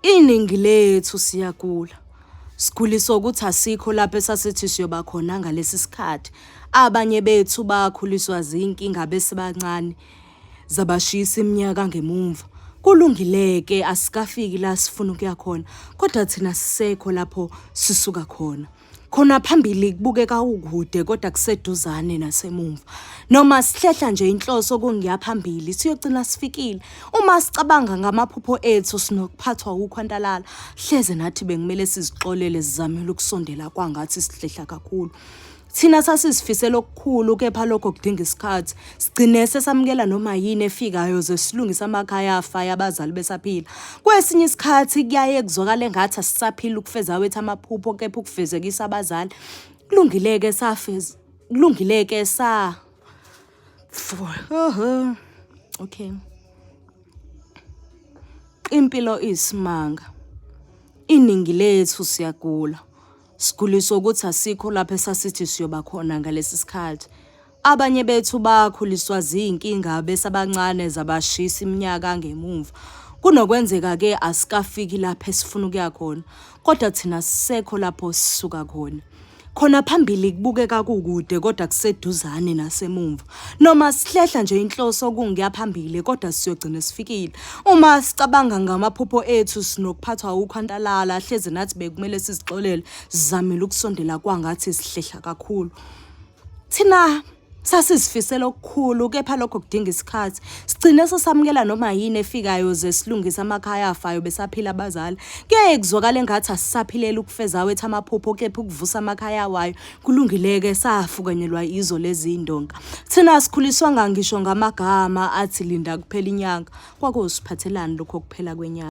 Iningi lethu siyagula. Siguliswa ukuthi asikho lapho esasithi siyoba khona ngalesi sikhathi. Abanye bethu bakhuliswa zinkinga besebancane zabashiyisa iminyaka ngemumva. Kulungile-ke asikafiki la sifuna ukuya khona kodwa thina sisekho lapho sisuka khona. Khona phambili kubukeka kukude kodwa kuseduzane nasemumva. Noma sihlehla nje inhloso kungiya phambili siyogcina sifikile. Uma sicabanga ngamaphupho ethu sinokuphathwa wukhwantalala. Hleze nathi bekumele sizixolele sizamele ukusondela kwangathi sihlehla kakhulu. Thina sasizifisela okukhulu kepha lokho kudinga isikhathi. Sigcine sesamukela noma yini efikayo ze silungise amakhaya afayo abazali besaphila. Kwesinye isikhathi kuyaye kuzwakale engathi asisaphili ukufeza awethu amaphupho kepha ukufezekisa abazali. Kulungile-ke safez kulungile-ke sa okay. Impilo iyisimanga. Iningi lethu siyagula. Siguliswa ukuthi asikho lapho esasithi siyoba khona ngalesi sikhathi. Abanye bethu bakhuliswa zinkinga besabancane zabashisa iminyaka ngemumva. Kunokwenzeka-ke asikafiki lapho esifuna ukuya khona, kodwa thina sisekho lapho sisuka khona. Khona phambili kubukeka kukude kodwa kuseduzane nasemumva. Noma sihlehla nje inhloso kungukuya phambili kodwa siyogcina sifikile. Uma sicabanga ngamaphupho ethu sinokuphathwa ukhwantalala hleze nathi bekumele sizixolele sizamile ukusondela kwangathi sihlehla kakhulu. Thina sasizifisela okukhulu kepha lokho kudinga isikhathi. Sigcine sesamukela noma yini efikayo ze silungise amakhaya afayo besaphila abazali. Kuyaye kuzwakale engathi asisaphileli ukufeza awethu amaphupho kepha ukuvusa amakhaya awayo kulungile-ke safukanyelwa yizo lezi ndonga. Thina asikhuliswanga ngisho ngamagama athi linda kuphela inyanga. Kwakuyosiphathelani lokho kuphela kwenyanga?